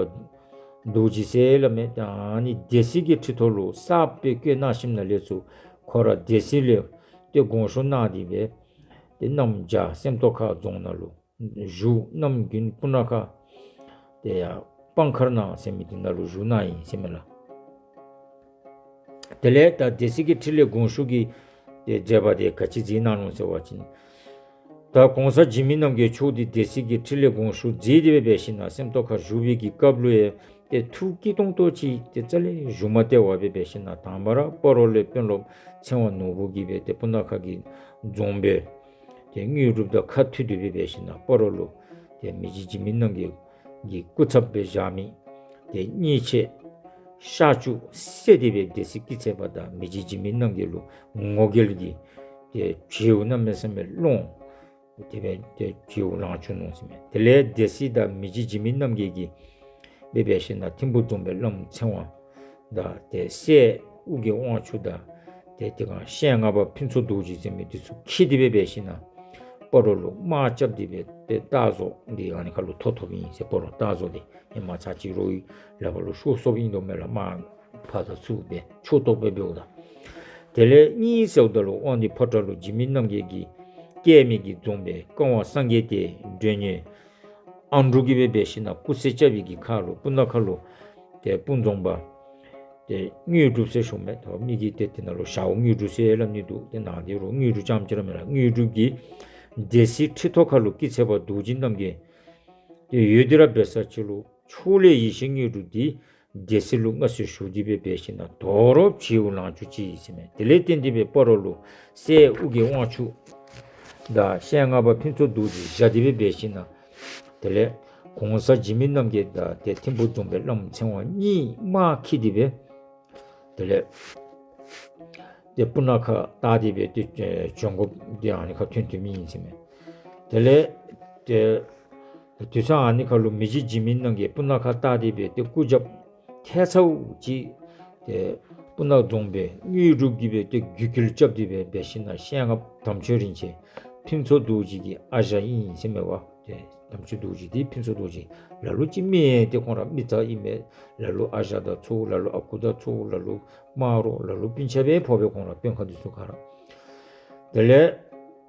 རྡོ་རྗེ་ཟེར་སླབ་མས། ད་ཨ་ནི་སྡེ་སྲིད་ཀྱི་ཁྲི་ཐོག་ལུ་གསརཔ་སྦེ་བསྐོས་གནང་ཞིནམ་ལས་ཚུར་ཁོ་ར་སྡེ་སྲིད་ལས་ཏེ་དགོངས་ཞུ་གནང་སྟེ་སྦེ་ཏེ་གནམ་བྱཱར་སེམས་རྟོགས་ཁ་རྫོང་ནང་ལུ་བཞུགས། གནམ་དགུན་སྤུ་ན་ཁ་ཏེ་ཡར་སྤང་མཁར་ནང་ཟེར་མི་འདི་ནང་ལུ་བཞུགས་གནང་ཡི་ཟེར་མས་ལགས། དེ་ལས་ད་སྡེ་སྲིད་ཀྱི་ཁྲི་ལས་དགོངས་ཞུ་གི་ཏེ་མཛད་པ་དེ་ག་ཅི་མཛད་གནང་ནུག་ཟེར་བ་ཅིན་ད་གོང་ས་འཇིགས་མེད་རྣམ་རྒྱལ་མཆོག་འདི་སྡེ་སྲིད་ཀྱི་ཁྲི་ལས་དགོངས་ཞུ་མཛད་དེ་སྦེ་འབད་ཞིན་ན་སེམས་རྟོགས་ཁ་བཞུགས་པའི་གི་སྐབས་ལུ་ཡང་ཏེ་ཐུགས་སྐྱིད་ཏོང་ཏོ་ཅིག་ཏེ་རྩ་ལས་བཞུགས་མ་སྟེར་བར་སྦེ་འབད་ཞིན་ན་དང་པ་ར་སྤ་རོ་ལས་དཔོན་སློབ་ཚེ་དབང་ནོར་བུ་གིས་སྦེ་ཏེ་སྤུ་ན་ཁ་གི་རྫོང་དཔོན་ཏེ་དངོས་གྲུབ་དང་ཁ་མཐུད་དེ་སྦེ་འབད་ཞིན་ན་སྤ་རོ་ལུ་ཏེ་མི་རྗེ་འཇིགས་མེད་རྣམ་རྒྱལ་གྱི་སྐུ་ཚབ་སྦེ་བཞག་མི་ཏེ་གཉེར་ཆེན་ཤར་ཕྱོགས་སྲས་དེ་སྦེ་སྡེ་སྲིད་སྐྱིད་ཚལ་པ་དང་མི་རྗེ་འཇིགས་མེད་རྣམ་རྒྱལ་ལུ་ངོ་རྒོལ་གྱི་ཏེ་བྱེལཝ་གནམ་མེད་ས་མེད་སློང་། དེ་སྦེ་ཏེ་བྱེལཝ་ལང་བཅུག་ནུག་ཟེར་མས། དེ་ལས་སྡེ་སྲིད་དང་མི་རྗེ་འཇིགས་མེད་རྣམ་རྒྱལ་གྱིས་སྦེ་འབད་ཞིན་ན་ཐིམ་ཕུ་རྫོང་དཔོན་བླམ་ཚེ་དབང་དང་ཏེ་སྲས་ཨོ་རྒྱན་དབང་ཕྱུག་དང་ཏེ་དེ་སྒང་ཤེས་ལྔ་པ་ཕུན་ཚོགས་རྡོ་རྗེ་ཟེར་མི་འདི་ཚུ་འཁྱིད་དེ་སྦེ་འབད་ཞིན་ན་སྤ་རོ་ལུ་དམག་རྐྱབ་སྟེ་སྦེ་ཏེ་སྟག་བཟོ་འདི་ཨ་ནི་ཁར་ལུ་ཐོབ་ཐོབ་ཨིན་ཟེར། སྤ་རོ་སྟག་བཟོ་འདི་ཧེ་མ་ཚར་གཅིག་རོགས་ཀྱི་ལག་པར་ལུ་ཤོར་སོཔ་ཨིན་དོ་མས་ལགས། དམག་ཕར་དང་ཚུར་སྦེ་ཕྱོགས་གཏོགས་སྦེ་འབདཝ་ད། དེ་ལས་གཉིས་ཟེརཝ་ད་ལུ་དབང་འདུས་ཕོ་བྲང་ལུ་འཇིགས་མེད་རྣམ་རྒྱལ་གྱིས་བཀལ་མི་གི་རྫོང་དཔོན་ཀ་ཝང་སངས་རྒྱས་ཏེ་མགྲོན་གཉེར་ཨ་འབྲུག་གིས་སྦེ་འབད་ཞིན་ན་སྐུ་ཚེ་རྐྱབ་པའི་གི་ཁར་ལུ་སྤུ་ན་ཁ་ལུ་ཏེ་སྤུངས་རྫོང་པ་ཏེ་དངོས་གྲུབ་ཟེར་ཞུཝ་མས། ད་མི་གིས་ཏེ་དེ་ནང་ལུ་ཞའོ་དངོས་གྲུབ་ཟེར་སླབ་ནི་འདུག། ཏེ་ནཱ་འདི་རུང་དངོས་གྲུབ་རྐྱངམ་ཅིག་ར་མེན་ལགས། དངོས་གྲུབ་ཀྱིས་སྡེ་སྲིད་ཁྲི་ཐོག་ཁར་ལུ་སྐྱིད་ཚལ་པ་རྡོ་རྗེ་རྣམ་རྒྱལ་ཏེ་ཡོད་དེ་ར་འབད་ས་ཅིག་ལུ་ཕྱོགས་ལས་ཡེ་ཤེས་དངོས་གྲུབ་འདི་སྡེ་སྲིད་ལུ་མངའ་གསོལ་ཞུ་སྟེ་སྦེ་འབད་ཞིན་ན་དོ་རུང་བྱེལཝ་ལང་བཅུག་ཅི་ཟེར་མས། དེ་ལས་བརྟེན་ཏེ་སྦེ་སྤ་རོ་ལུ་སྲས་ཨོ་རྒྱན་དབང་ཕྱུག་དང་ཤེས་ལྔ་པ་ཕུན་ཚོགས་རྡོ་རྗེ་བཞག་སྟེ་སྦེ་འབད་ཞིན་ན་དེ་ལས་གོང་ས་འཇིགས་མེད་རྣམ་རྒྱལ་དང་ཏེ་ཐིམ་ཕུ་རྫོང་དཔོན་བླམ་ཚེ་དབང་གཉིས་དམག་འཁྱིད་དེ་སྦེ་དེ་ལས་ཏེ་སྤུ་ན་ཁ་བཏགས་ཏེ་སྦེ་ཏེ་བྱོན་དགོཔ་འདི་ཨ་ནི་ཁར་ཐོན་ཐོནམ་ཨིན་ཟེར་མས། དེ་ལས་ཏེ་དུས་ཚོད་ཨ་ནི་ཁར་ལུ་མི་རྗེ་འཇིགས་མེད་རྣམ་རྒྱལ་སྤུ་ན་ཁ་བཏགས་ཏེ་སྦེ་ཏེ་སྐུ་རྒྱབ་ཐལ་ཚཝ་ཅིག་ཏེ་སྤུ་ན་རྫོང་དཔོན་དངོས་གྲུབ་ཀྱིས་སྦེ་ཏེ་བརྒྱུད་སྐུལ་རྐྱབ་སྟེ་སྦེ་འབད་ཞིན་ན་ཤེས་ལྔ་པ་དམ་ཆོས་རིན་ཆེན་ཕུན་ཚོགས་རྡོ་རྗེ་གི་ཨ་ཞང་ཨིན་ཟེར་མས་པ། ཏེ་དམ་ཆོས་རྡོ་རྗེ་འདི་ཕུན་ཚོགས་རྡོ་རྗེ་ལ་ལུ་ཅིག་མེན། ཏེ་ཁོང་ར་མི་རྩ་ཨིན་མས། ལ་ལུ་ཨ་ཞང་དང་ཚ་བོ་ལ་ལུ་ཨ་ཁུ་དང་ཚ་བོ་ལ་ལུ་མ་རོགས་ལ་ལུ་སྤུན་ཆ་སྦེ་ཕོག་པས་ཁོང་ར་དཔོན་ཁག་འདི་ཚུ་ག་ར། དེ་ལས་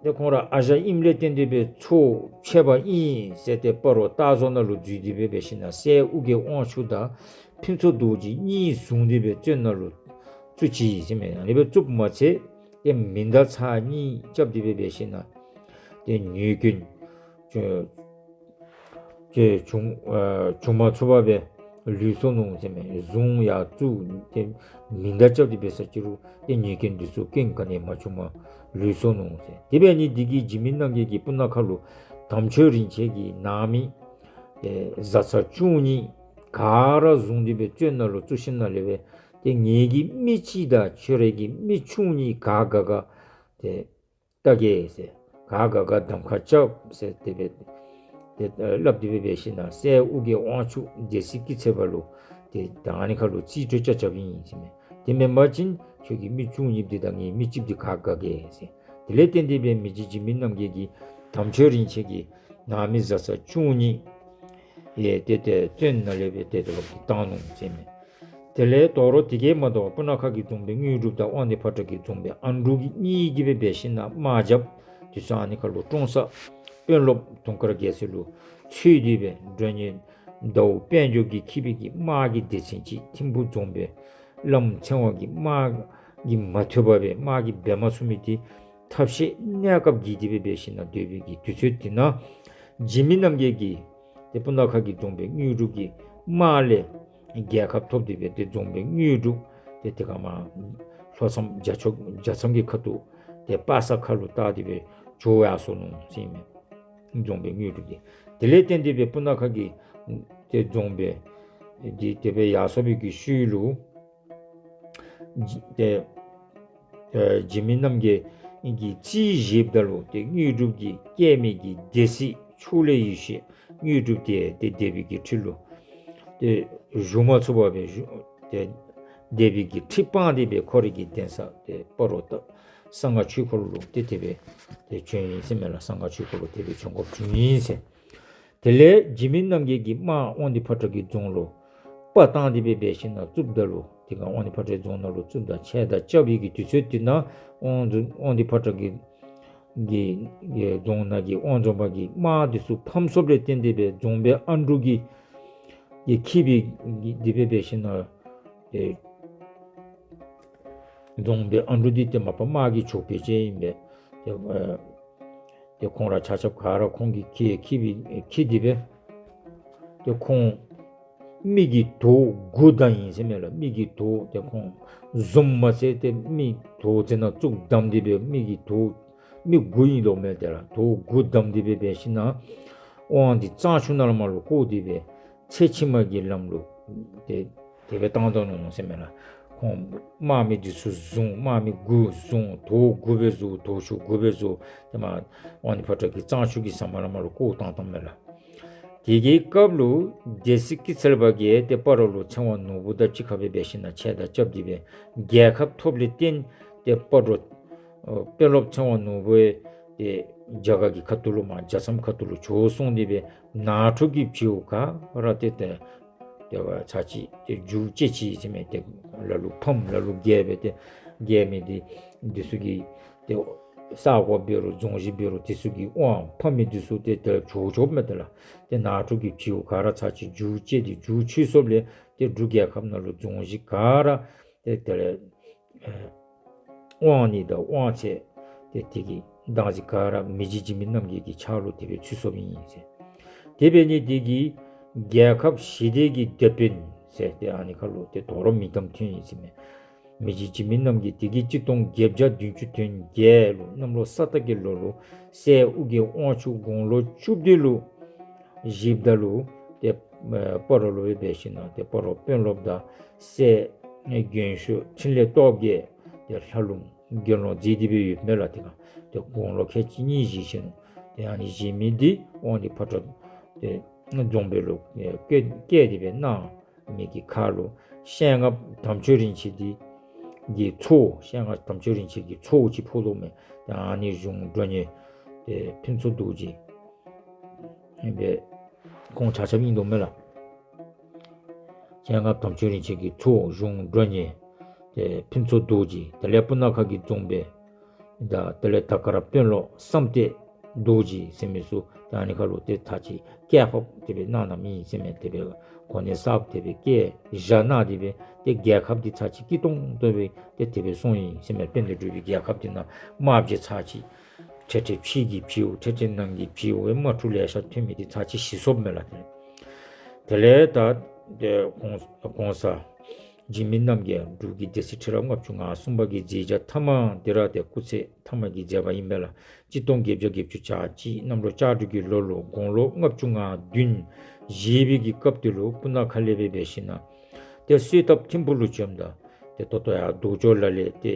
ཏེ་ཁོང་ར་ཨ་ཞང་ཨིནམ་ལས་བརྟེན་ཏེ་སྦེ་ཚ་བོ་ཆད་པ་ཨིན་ཟེར་ཏེ་སྤ་རོ་སྟག་བཟོ་ནང་ལུ་འཛུལ་ཏེ་སྦེ་འབད་ཞིན་ན་སྲས་ཨོ་རྒྱན་དབང་ཕྱུག་དང་ཕུན་ཚོགས་རྡོ་རྗེ་གཉིས་བཟུང་སྟེ་སྦེ་བཙོན་ནང་ལུ་བཙུགས་ཅི་ཟེར་མས། ཨ་ནི་སྦེ་བཙུགསཔ་མ་ཚད་ཏེ་མེ་མདའ་ཚར་གཉིས་རྐྱབ་སྟེ་སྦེ་འབད་ཞིན་ན་ཏེ་ཉེས་སྐྱོན་ཅོ་ཅེས་བྱུང་ཨ་བྱུང་མ་ཚུགས་པར་སྦེ་ལུས་སོ་ནུག་ཟེར་མས། གཟུངས་ཡར་བཙུགས་ཏེ་མེ་མདའ་རྐྱབ་སྟེ་འབད་ས་ཅིག་རུང་ཏེ་ཉེས་སྐྱོན་འདི་ཚུ་སྐྱོན་ག་ནི་མ་བྱུང་བར་ལུས་སོ་ནུག་ཟེར། དེ་འབད་ནི་འདི་གིས་འཇིགས་མེད་རྣམ་རྒྱལ་གྱིས་སྤུ་ན་ཁ་ལུ་དམ་ཆོས་རིན་ཆེན་གྱི་ནང་མི་ཏེ་བཟའ་ཚང་བཅུ་གཉིས་ག་ར་བཟུང་སྟེ་སྦེ་བཙོན་ནང་ལུ་བཙུགས་ཞིནམ་ལས་སྦེ་ཏེ་ངེ་གི་མི་གཅིག་དང་ཁྱོད་རའི་གི་མི་བཅུ་གཉིས་ག་དགའ་དགའ་ཏེ་བལྟ་གེ་ཟེར། ག་དགའ་དགའ་གདམ་ཁ་རྐྱབ་ཟེར་དེ་སྦེ་ཏེ་སླབ་སྟེ་སྦེ་འབད་ཞིན་ན་སྲས་ཨོ་རྒྱན་དབང་ཕྱུག་སྡེ་སྲིད་སྐྱིད་ཚལ་པ་ལུ་ཏེ་ད་ཨ་ནི་ཁར་ལུ་རྩིས་སྤྲོད་རྐྱབ་རྐྱབ་ཨིན་ཟེར་མས། དེ་མེན་པ་ཅིན་ཁྱོད་ཀྱི་མི་བཅུ་གཉིས་འདི་དང་ངེའི་མི་གཅིག་འདི་ག་དགའ་གེ་ཟེར། དེ་ལས་བརྟེན་ཏེ་སྦེ་མི་རྗེ་འཇིགས་མེད་རྣམ་རྒྱལ་གྱིས་དམ་ཆོས་རིན་ཆེན་གྱི་ནང་མི་བཟའ་ཚང་བཅུ་གཉིས་ཡེ་ཏེ་ཏེ་བཙོན་ནང་ལས་སྦེ་ཏེ་དེ་ལོག་སྟེ་བཏང་ནུག་ཟེར་མས། དེ་ལས་དོ་རུང་དེ་གིས་མ་དོ་བར་སྤུ་ན་ཁ་གི་རྫོང་དཔོན་དངོས་གྲུབ་དང་དབང་འདུས་ཕོ་བྲང་གི་རྫོང་དཔོན་ཨ་འབྲུག་གི་གཉིས་ཀྱིས་སྦེ་འབད་ཞིན་ན་དམག་རྐྱབ། དེ་ཚུ་ཨ་ནི་ཁར་ལུ་ཀྲོང་གསར་དཔོན་སློབ་དུང་དཀར་རྒྱལ་མཚན་ལུ་འཚོལ་ཏེ་སྦེ་མགྲོན་གཉེར་ཟླ་བོ་དཔལ་འབྱོར་གྱིས་འཁྱིད་པའི་གི་དམག་གི་སྡེ་ཚན་ཅིག་ཐིམ་ཕུ་རྫོང་དཔོན་ བླམ་ཚེ་དབང་གི་དམག་གིས་མ་ཐུབ་པར་སྦེ་དམག་གིས་འབད་མ་ཚུགས་མི་འདི་ཐབས་ཤེས་གནས་སྐབས་ཀྱི་དེ་སྦེ་འབད་ཞིནམ་ལས་སྡོད་པའི་གི་དུས་ཚོད་འདི་ནང་འཇིགས་མེད་རྣམ་རྒྱལ་གྱིས་ཏེ་སྤུ་ན་ཁ་གི་རྫོང་དཔོན་དངོས་གྲུབ་ཀྱི་དམག་ལས་རྒྱལ་ཁ་ཐོབ་སྟེ་སྦེ་ཏེ་རྫོང་དཔོན་དངོས་གྲུབ་ཏེ་དེ་ཁར་མར་ལྷོ་མཚམས་རྒྱ་ཕྱོགས་རྒྱ་མཚམས་ཀྱི་ཁ་ཐུག་ཏེ་པ་སངས་ཁ་ལུ་བཏགས་ཏེ་སྦེ་བྱོག་ཡར་སོ་ནུག་ཟེར་ཨིན་མས། རྫོང་དཔོན་དངོས་གྲུབ་འདི། དེ་ལས་བརྟེན་ཏེ་སྦེ་སྤུ་ན་ཁ་གི་ཏེ་རྫོང་དཔོན་འདི་དེ་སྦེ་ཡར་སོ་བའི་གི་ཤུལ་ལུ་ཏེ་ཨེ་འཇིགས་མེད་རྣམ་རྒྱལ་གྱིས་རྩིས་བཞེསཔ་ད་ལུ་ཏེ་དངོས་གྲུབ་ཀྱིས་བསྐྱལ་མི་གི་སྡེ་སྲིད་ཕྱོགས་ལས་ཡེ་ཤེས་དངོས་གྲུབ་དེ་ཏེ་སྡེ་པའི་གི་ཁྲི་ལུ་ཏེ་བཞུགས་མ་ཚུགས་པར་སྦེ་བཞུགས་ཏེ་སྡེ་པའི་གི་ཁྲི་སྤངས་ཏེ་སྦེ་ཁོ་རའི་གི་གདན་ས་ཏེ་སྤ་རོ་ད་གསང་སྔགས་ཆོས་འཁོར་ལུ་ཏེ་དེ་སྦེ་ཏེ་བྱོན་ཡི་ཟེར་མས་ལགས། གསང་སྔགས་ཆོས་འཁོར་ལུ་དེ་སྦེ་བྱོན་དགོཔ་བྱུང་ཡི་ཟེར། དེ་ལས་འཇིགས་མེད་རྣམ་རྒྱལ་གྱི་དམག་དབང་འདུས་ཕོ་བྲང་གི་རྫོང་ལུ་པ་བཏང་སྟེ་སྦེ་འབད་ཞིནམ་ལས་བཙུགསཔ་ད་ལུ་དེ་ཁར་དབང་འདུས་ཕོ་བྲང་རྫོང་ནང་ལུ་བཙུགསཔ་ད་ཆད་དང་རྐྱབ་པའི་གི་དུས་ཚོད་འདི་ནང་དབང་འདུས་དབང་འདུས་ཕོ་བྲང་གི་གི་གི་རྫོང་ནང་གི་དབང་རྫོང་པ་གི་དམག་འདི་ཚུ་ཕམ་སོངམ་ལས་བརྟེན་ཏེ་སྦེ་རྫོང་དཔོན་ཨ་འབྲུག་གིས་གིས་འཁྱིད་པའི་གི་དེ་སྦེ་འབད་ཞིནམ་ལས་ཏེ་རྫོང་དཔོན་ཨ་འབྲུག་འདི་ཏེ་མ་པ་དམག་གི་ཇོ་དཔོན་ཅིག་ཨིན་པས། ཏེ་ཨེ་ཏེ་ཁོང་ར་ཆ་ཁྱབ་ག་ར་ཁོང་གིས་འཁྱིད་འཁྱིད་པའི་འཁྱིད་དེ་སྦེ་ཏེ་ཁོང་མི་གི་དོག་དགུ་བསྡམས་ཡི་ཟེར་མས་ལགས། མི་གི་དོག་ཏེ་ཁོང་བཟུམ་མ་ཚད་ཏེ་མི་དོག་ཟེར་ན་བཙུགས་བསྡམས་ཏེ་སྦེ་མི་གི་དོག་མི་དགུ་ཨིན་དོ་མས། ཏེ་ར་དོག་དགུ་བསྡམས་ཏེ་སྦེ་འབད་ཞིནམ་ལས་དབང་འདུས་གཙང་ཆུ་ནང་ལས་མར་ལུ་བཀོ་སྟེ་སྦེ་ཚེ་ཕྱི་མ་གི་ལམ་ལུ་ཏེ་དེ་སྦེ་བཏང་དོ་ནུག་ཟེར་མས་ལགས། ཁོང་དམག་མི་འདི་ཚུ་བཟུང་དམག་མི་དགུ་བཟུང་དོག་དགུ་སྦེ་བཟུང་དོག་ཅུ་དགུ་སྦེ་བཟུང་ཏེ་མར་དབང་འདུས་ཕོ་བྲང་གི་གཙང་ཆུ་གི་ཟམ་པ་ནང་མར་ལུ་བཀོ་བཏང་བཏངམ་མས་ལགས། དེ་གི་སྐབས་ལུ་སྡེ་སྲིད་སྐྱིད་ཚལ་པ་གིས་ཏེ་སྤ་རོ་ལུ་ཚེ་དབང་ནོར་བུ་དང་གཅིག་ཁར་སྦེ་འབད་ཞིནམ་ལས་ཆད་དང་རྐྱབ་སྟེ་སྦེ་རྒྱལ་ཁ་ཐོབ་ལས་བརྟེན་ཏེ་སྤ་རོ་ཨོ་དཔོན་སློབ་ཚེ་དབང་ནོར་བུ་ཏེ་རྒྱ་གར་གྱི་ཁ་ཐུག་ལུ་མར་རྒྱ་མཚམས་ཁ་ཐུག་ལུ་བྱོག་སོང་སྟེ་སྦེ་ནང་འཁྲུག་གི་བྱེལཝ་ག་ར་ཏེ་ཏེ་ཏེ་ཚར་གཅིག་ཏེ་རྒྱུག་སྐྱེལ་ཅི་ཟེར་མས། ཏེ་ལ་ལུ་ཕམ་ལ་ལུ་རྒྱལ་སྦེ་ཏེ་རྒྱལ་མི་འདི་འདི་ཚུ་གིས་ཏེ་ས་གོ་འབད་རུང་རྫོང་གཞི་འབད་རུང་འདི་ཚུ་གི་དབང་ཕམ་མི་འདི་ཚུ་ཏེ་ཏེ་བྱོག་བྱོགཔ་མས། ཏེ་ལགས་ཏེ་ནང་འཁྲུག་གི་བྱེལཝ་ག་ར་ཚར་གཅིག་རྒྱུག་སྐྱེལ་ཏེ་རྒྱུག་ཆུད་སོངམ་ལས་ཏེ་འབྲུག་རྒྱལ་ཁབ་ནང་ལུ་རྫོང་གཞི་ག་ར་ཏེ་དེ་ལས་ཨེ་དབང་ནི་དང་དབང་ཚད་ཏེ་དེ་གི་བདག་འཛིན་ག་ར་མི་རྗེ་འཇིགས་མེད་རྣམ་རྒྱལ་གྱི་ཕྱག་ལུ་དེ་སྦེ་ཚུད་སོངམ་ཨིན་ཟེར། དེ་འབད་ནི་དེ་གིས་རྒྱལ་ཁབ་ཞི་བདེ་གི་དེད་དཔོན་ཟེར་ཏེ་ཨ་ནི་ཁར་ལུ་ཏེ་དོ་རུང་མིང་གཏམ་ཐོན་ཡི་ཟེར་མས། མི་རྗེ་འཇིགས་མེད་རྣམ་རྒྱལ་དེ་གིས་གཅིག་སྟོང་བརྒྱད་བརྒྱ་བདུན་ཅུ་དོན་བརྒྱད་ལུ་གནམ་ལོ་ས་སྟག་གི་ལོ་ལུ་སྲས་ཨོ་རྒྱན་དབང་ཕྱུག་དགུང་ལོ་བཅུ་བདུན་ལུ་བཞེསཔ་ད་ལུ་ཏེ་ཨེ་སྤ་རོ་ལུ་སྦེ་འབད་ཞིནམ་ལས་ཏེ་སྤ་རོ་དཔོན་སློབ་དང་སྲས་ཨེ་རྒྱན་ཤོག་འཕྲིན་ལས་སྟོབས་རྒྱས་ཏེ་ལྷ་ལུང་དགེ་སློང་མཛད་དེ་སྦེ་ཡོདཔ་མས་ལགས། ཏེ་ག་ཏེ་དགུང་ལོ་ཁལ་གཅིག་གཉིས་བཞེས་ཞིནམ་ལས་ཏེ་ཨ་ནི་བཞེས་མི་འདི་དབང་འདུས་ཕོ་བྲང་ཏེ་རྫོང་དཔོན་ལུ་ཨེ་བསྐོས་བསྐོས་ཏེ་སྦེ་གནང་མི་གི་ཁར་ལུ་སྤྱན་སྔ་དམ་ཆོས་རིན་ཆེན་འདི་གི་ཚའོ་སྤྱན་སྔ་དམ་ཆོས་རིན་ཆེན་གྱི་ཚའོ་ཅིག་ཕོག་དོ་མས། ཏེ་ཨ་ནི་གཞུང་མགྲོན་གཉེར་ཏེ་ཕུན་ཚོགས་རྡོ་རྗེ་ཨིན་པས། ཁོང་ཆ་ཁྱབ་ཨིན་དོ་མས་ལགས། སྤྱན་སྔ་དམ་ཆོས་རིན་ཆེན་གྱི་ཚའོ་གཞུང་མགྲོན་གཉེར་ཏེ་ཕུན་ཚོགས་རྡོ་རྗེ་དེ་ལས་སྤུ་ན་ཁ་གི་རྫོང་དཔོན་དང་དེ་ལས་དར་དཀར་དཔོན་སློབ་བསམ་གཏན་རྡོ་རྗེ་ཟེར་མི་ཚུ་ཏེ་ཨ་ནི་ཁར་ལུ་ཏེ་ཚར་གཅིག་བཀལ་ཕབ་དེ་སྦེ་གནང་གནངམ་ཨིན་ཟེར་མས། དེ་སྦེ་གོ་གནས་གསརཔ་དེ་སྦེ་བཀལ་བཞག་གནང་སྟེ་སྦེ་ཏེ་རྒྱལ་ཁབ་འདི་ཚར་གཅིག་སྐྱིད་ཏོང་ཏོ་སྦེ་ཏེ་དེ་སྦེ་སོང་ཡི་ཟེར་མས། དཔལ་ལྡན་འབྲུག་པའི་རྒྱལ་ཁབ་འདི་ནང་དམག་རྒྱལ་ཚར་གཅིག་འཕྲལ་འཕྲལ་ཕྱི་གི་བྱེལཝ་འཕྲལ་འཕྲལ་ནང་གི་བྱེལཝ་དམག་འཁྲུག་ལེ་ཤ་ཐོན་མི་འདི་ཚར་གཅིག་ཞི་སོངམ་མས་ལགས། དེ་ལས་ད་ཏེ་གོང་གོང་ས་འཇིགས་མེད་རྣམ་རྒྱལ་འབྲུག་གི་སྡེ་སྲིད་ཁྲི་རབས་ལྔ་བཅུ་ང་གསུམ་པ་གི་མཛད་བྱ་མཐའ་མ་འདི་ར་ཏེ་སྐུ་ཚེ་མཐའ་མ་གི་མཛད་པ་ཨིན་པས་ལགས། གཅིག་སྟོང་བརྒྱད་བརྒྱ་བརྒྱད་ཅུ་གྱ་གཅིག་གནམ་ལོ་ལྕགས་འབྲུག་གི་ལོ་ལུ་དགུང་ལོ་ལྔ་བཅུ་ང་བདུན་བཞེས་པའི་གི་སྐབས་དེ་ལུ་སྤུ་ན་ཁ་ལས་སྦེ་འབད་ཞིནམ་ལས་ཏེ་གསོལ་ཐབ་ཐིམ་ཕུག་ལུ་བྱོནམ་ད་ཏེ་ད་ལྟོ་ཡང་རྡོ་སྐྱོང་ལ་ལས་ཏེ་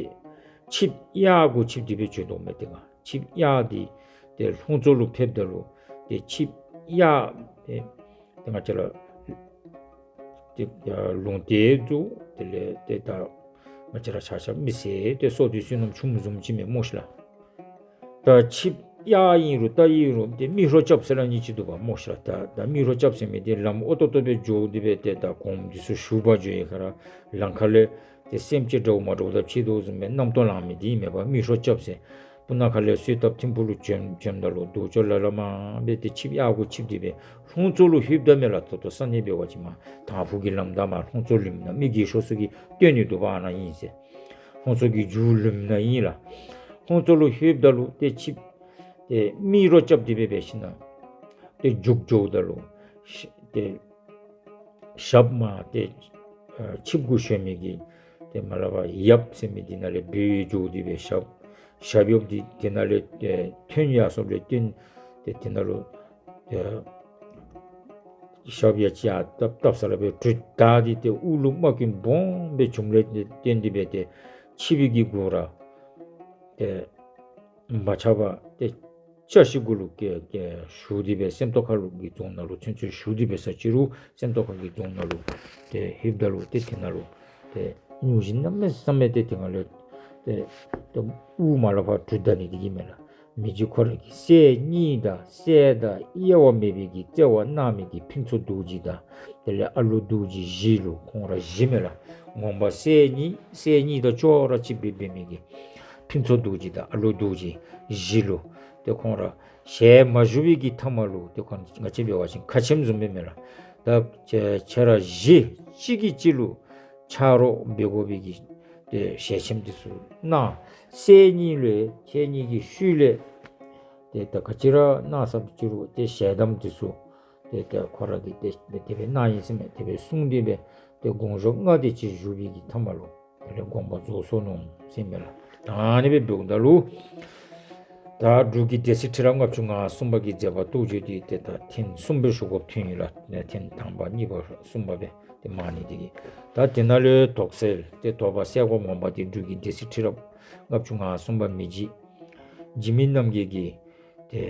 ཆིབས་གཡག་གུ་ཆིབས་ཏེ་སྦེ་བྱོན་དོ་མས། ཏེ་ག་ཆིབས་གཡག་འདི་ཏེ་ལྷུང་བཙོག་ལུ་ཕེབས་ད་ལུ་ཏེ་ཆིབས་གཡག་ཏེ་ཏེ་ང་བཅས་ར་ཏེ་ལུང་བསྟན་དུ་དེ་ལས་ཏེ་ད་ང་བཅས་ར་ཆ་ཁྱབ་མི་སེར་ཏེ་སྲོག་ཏུ་བསོད་ནམས་ཆུང་ངུ་བཟུམ་ཅིག་མས་སྨོ་ཤི་ལགས། ད་ཆིབས་གཡག་ཨིན་རུང་རྟ་ཨིན་རུང་ཏེ་མི་རོ་རྐྱབ་ཟེར་ར་ནི་ཅིག་འདུག་པ་སྨོ་ཤི་ལགས། ད་ད་མི་རོ་རྐྱབ་ཟེར་མི་འདི་ལམ་ཨོ་ཏོ་ཏོ་སྦེ་འགྱོ་སྟེ་སྦེ་ཏེ་ད་གོངམ་འདི་ཚུ་ཞུ་བར་འགྱོ་ཡི་ཁར་ལམ་ཁ་ལས་ཏེ་སེམས་ཅན་འདྲཝ་མ་འདྲཝ་དང་ཕྱད་དོ་བཟུམ་སྦེ་རྣམ་རྟོག་ལང་མི་འདི་ཨིན་མས་པ་མི་རོ་རྐྱབ་ཟེར། ད་ ནང་ཁ་ལས་གསོལ་ཐབ་ཐིམ་ཕུག་ལུ་བྱོན་བྱོནམ་ད་ལུ་རྡོ་ཅོག་ལ་ལ་མ་སྦེ་ཏེ་ཆིབས་ཡར་དགུ་ཆིབས་ཏེ་སྦེ་ལྷུང་མཚོ་ལུ་ལྷོདཔ་ད་མས་ལགས། ད་ལྟོ་ས་གནས་འབད་བ་ཅིན་མར་དང་ཕུ་གི་ལམ་བདའ་མར་ལྷུང་མཚོ་ལུ་ན་མི་རྒས་ཤོས་ཚུ་གིས་སྟོན་ནི་འདུག་པ། ཨ་ནཱ་ཨིན་ཟེར། ལྷུང་མཚོ་གི་མཇུག་ལུ་ན་ཨིན་ལགས། ལྷུང་མཚོ་ལུ་ལྷོདཔ་ད་ལུ་ཏེ་ཆིབས་ཏེ་མི་རོ་རྐྱབ་སྟེ་སྦེ་འབད་ཞིན་ན་ཏེ་མཇུག་འགྱོཝ་ད་ལུ་ཏེ་ཞབས་མར་ཏེ་ཨ་ཆིབས་གུ་ཞོན་མི་གི་ཏེ་མར་ལས་ཕར་ཡབ་ཟེར་མི་འདི་ནང་ལས་བུད་འགྱོ་སྟེ་སྦེ་ཞབས་ཞབས་ཡབ་འདི་དེ་ནང་ལས་ཨེ་ཐོན་ཡར་སོངམ་ལས་བརྟེན་ཏེ་དེ་ནང་ལུ་ཨེ་ཞབས་ཡ་གཅིག་ཡར་བཏབ་བཏབ་ས་ལས་སྦེ་གྲུ་བདའ་སྟེ་ཏེ་དབུ་ལུ་དམག་རྐྱེན་སྦོམ་སྦེ་བྱུངམ་ལས་བརྟེན་ཏེ་སྦེ་ཏེ་ཆིབས་ཀྱི་གུ་ར་ཏེ་མ་ཆག་པར་ཏེ་ཆ་ཤི་གུ་ལུ་ཀེ་ཀེ་ཞུ་སྟེ་སྦེ་སེམས་རྟོགས་ཁ་ལུ་གི་རྫོང་ནང་ལུ་ཚུན་ཚོད་ཞུ་སྟེ་སྦེ་ས་ཅི་རུང་སེམས་རྟོགས་ཁ་གི་རྫོང་ནང་ལུ་ཏེ་ལྷོདཔ་ད་ལུ་ཏེ་དེ་ནང་ལུ་ཏེ་སྙུང་གཞི་གནམ་མེད་ས་མེད་ཏེ་དེ་ནང་ལུ་ཏེ་ཏེ་དབུ་མར་ལས་ཕར་གྲུ་བདའ་ནི་འདི་གིས་མས་ལགས། མི་རྗེ་ཁོ་ར་གི་སྲས་གཉིས་དང་སྲས་དང་དབྱེ་བ་མེད་པའི་གི་བརྩེ་བ་གནང་མི་གི་ཕུན་ཚོགས་རྡོ་རྗེ་དང་དེ་ལས་ཨ་ལོ་རྡོ་རྗེ་བཞི་ལུ་ཁོང་ར་བཞི་མས་ལགས། ངོ་མ་སྲས་གཉིས་སྲས་གཉིས་དང་ཅོག་ར་གཅིག་སྦེ་འབད་མི་གི་ཕུན་ཚོགས་རྡོ་རྗེ་དང་ཨ་ལོ་རྡོ་རྗེ་བཞི་ལུ་ཏེ་ཁོང་ར་ཞལ་མ་བཞུགས་པའི་གི་མཐའ་མ་ལུ་ཏེ་ཁོང་ང་བཅས་འབད་བ་ཅིན་ཁ་ཆེམས་བཟུམ་སྦེ་མས་ལགས། ད་ཁྱེད་ཁྱེད་ར་བཞི་གཅིག་གིས་གཅིག་ལུ་ཆ་རོགས་འབད་དགོ་པའི་གི་ཏེ་ཞལ་ཆེམས་འདི་ཚུ་གནང་། སྲས་གཉིས་ལུ་ཁྱེད་གཉིས་ཀྱི་ཤུལ་ལས་ཏེ་ད་ག་ཅི་ར་གནང་ས་ཅི་རུང་ཏེ་ཞལ་གདམས་འདི་ཚུ་ཏེ་ཏེ་ཁོ་ར་གིས་ཏེ་ཏེ་དེ་སྦེ་གནང་ཡི་ཟེར་མས། དེ་སྦེ་གསུངས་ཏེ་སྦེ་ཏེ་དགོངས་ཞུ་ལྔ་དེ་ཅིག་ཞུ་བའི་གི་མཐའ་མ་ལུ་དེ་ལས་དགོངས་པ་རྫོགས་སོ་ནུག་ཟེར་མས་ལགས། ད་ཨ་ནི་སྦེ་འབདཝ་ད་ལུ་ད་འབྲུག་གི་སྡེ་སྲིད་ཁྲི་རབས་ལྔ་བཅུ་ང་གསུམ་པ་གི་མཛད་པ་རྟོགས་བརྗོད་འདི་ཏེ་ད་ཐེངས་གསུམ་སྦེ་ཞུ་དགོཔ་ཐོན་ཡི་ལགས། ཐེངས་དང་པ་གཉིས་པ་གསུམ་པ་སྦེ་ཏེ་མ་ཎི་འདི་གིས། ད་དེ་ནང་ལས་དོགས་སེལ་ཏེ་དོགས་པ་སེལ་དགོཔ་ངོ་མ་འདི་འབྲུག་གི་སྡེ་སྲིད་ཁྲི་རབས་ལྔ་བཅུ་ང་གསུམ་པ་མི་རྗེ་འཇིགས་མེད་རྣམ་རྒྱལ་གྱི་ཏེ་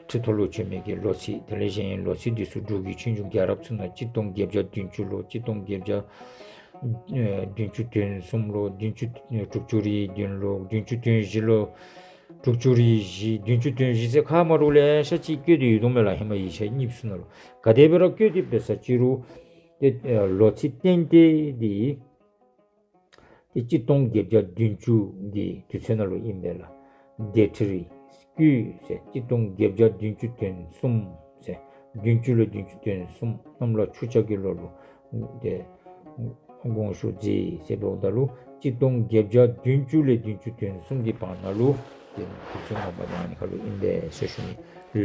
ཁྲི་ཐོག་ལུ་བྱོན་མི་གི་ལོ་ཚིགས་དེ་ལས་གཞན་ལོ་ཚིགས་འདི་ཚུ་འབྲུག་གི་ཆོས་འབྱུང་རྒྱལ་རབས་ཚུ་ནང་གཅིག་སྟོང་བརྒྱད་བརྒྱ་བདུན་ཅུ་ལུ་གཅིག་སྟོང་བརྒྱད་བརྒྱ་ཨེ་བདུན་ཅུ་དོན་གསུམ་ལུ་བདུན་ཅུ་ཨེ་དྲུག་ཅུ་རེ་བདུན་ལུ་བདུན་ཅུ་དོན་བཞི་ལུ་དྲུག་ཅུ་རེ་བཞི་བདུན་ཅུ་དོན་བཞི་ཟེར་ཁ་མ་རུ་ལེ་ཤ་ཅིག་བཀོད་དེ་ཡོད་དོ་མས་ལགས། ཧེ་མ་ཡིག་ཆ་རྙིངམ་ཚུ་ནང་ལུ་ག་དེ་སྦེ་ར་བཀོད་དེ་འབད་ས་ཅི་རུང་ཏེ་ཨེ་ལོ་ཚིགས་ཏན་ཏན་འདི་ཏེ་གཅིག་སྟོང་བརྒྱད་བརྒྱ་བདུན་ཅུ་གི་དུས་ཚོད་ནང་ལུ་ཨིན་པས་ལགས། སྡེ་ཁྲི་རེ་སྐུ་ཟེར་གཅིག་སྟོང་བརྒྱད་བརྒྱ་བདུན་ཅུ་དོན་གསུམ་ཟེར་བདུན་ཅུ་ལུ་བདུན་ཅུ་དོན་གསུམ་གནམ་ལོ་ཆུ་བྱ་གི་ལོ་ལུ་ཏེ་དགོངས་ཞུ་མཛད་ཟེར་འབདཝ་ད་ལུ་གཅིག་སྟོང་བརྒྱད་བརྒྱ་བདུན་ཅུ་ལས་བདུན་ཅུ་དོན་གསུམ་གྱི་བར་ན་ལུ་ཏེ་དུས་ཚོད་ངོ་མ་ཨ་ནི་ཁར་ལུ་ཨིན་པས་ཟེར་ཞུ་ནི།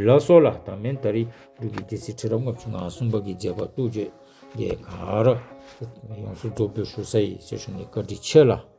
ལགས་སོ་ལགས། ད་མེན་ད་རིས་འབྲུག་གི་སྡེ་སྲིད་ཁྲི་རབས་ལྔ་བཅུ་ང་གསུམ་པ་གི་མཛད་པ་རྟོགས་བརྗོད་འདི་ག་ར་ཡོངས་སུ་རྫོགསཔ་སྦེ་ཞུ་ཚར་ཡི་ཟེར་ཞུ་ནི། བཀའ་དྲིན་ཆེ་ལགས།